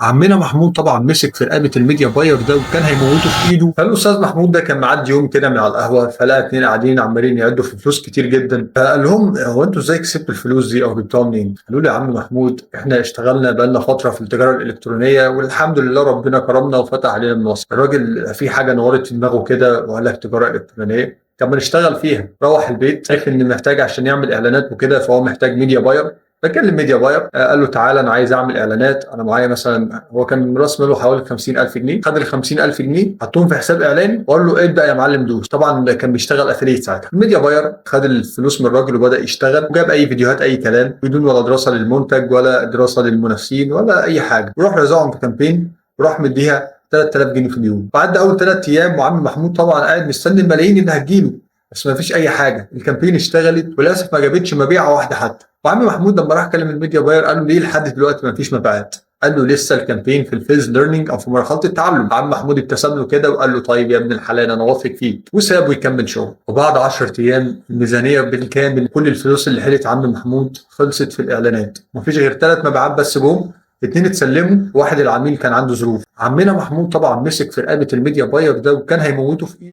عمنا محمود طبعا مسك في رقبة ال media buyer ده وكان هيموته في ايده. فالاستاذ محمود ده كان معدي يوم كده من على القهوه، فلقى اتنين قاعدين عمالين يعدوا في فلوس كتير جدا، فقال لهم هو انتوا ازاي كسبتوا الفلوس دي او جبتوها منين؟ قالوا له يا عم محمود احنا اشتغلنا بقالنا فترة في التجارة الالكترونية والحمد لله ربنا كرمنا وفتح علينا من مصر. الراجل في حاجة نورت في دماغه كده وقال لك تجارة الكترونيه، طب ما نشتغل فيها. روح البيت عرف ان محتاج عشان يعمل اعلانات وكده، فهو محتاج media buyer. فكلم media buyer، قال له تعالى انا عايز اعمل اعلانات، انا معايا مثلا، هو كان راس ماله حوالي 50000 جنيه، خد ال 50000 جنيه حطهم في حساب اعلاني وقال له ابدا يا معلم دوس. طبعا كان بيشتغل affiliate ساعتها. ال media buyer خد الفلوس من الراجل وبدا يشتغل وجاب اي فيديوهات اي كلام بدون ولا دراسة للمنتج ولا دراسة للمنافسين ولا اي حاجه، وراح رزعهم في campaign وراح مديها 3000 جنيه في اليوم. بعد اول 3 ايام وعم محمود طبعا قاعد مستني الملايين اللي هتجيله، بس ما فيش اي حاجه. ال campaign اشتغلت وللاسف ما جابتش مبيعه واحدة حتى. وعم محمود لما راح كلم ال media buyer قال له ليه لحد دلوقتي ما فيش مبيعات؟ قال له لسه ال campaign في ال phase learning او في مرحلة التعلم. عم محمود ابتسم له كده وقال له طيب يا ابن الحلال انا واثق فيك، وسابه يكمل شغل. وبعد 10 ايام الميزانية بالكامل كل الفلوس اللي حيلت عم محمود خلصت في الاعلانات، مفيش غير ثلاث مبيعات بس جم، اتنين اتسلموا، واحد العميل كان عنده ظروف. عمنا محمود طبعا مسك في رقبة ال media buyer ده وكان هيموته في ايده.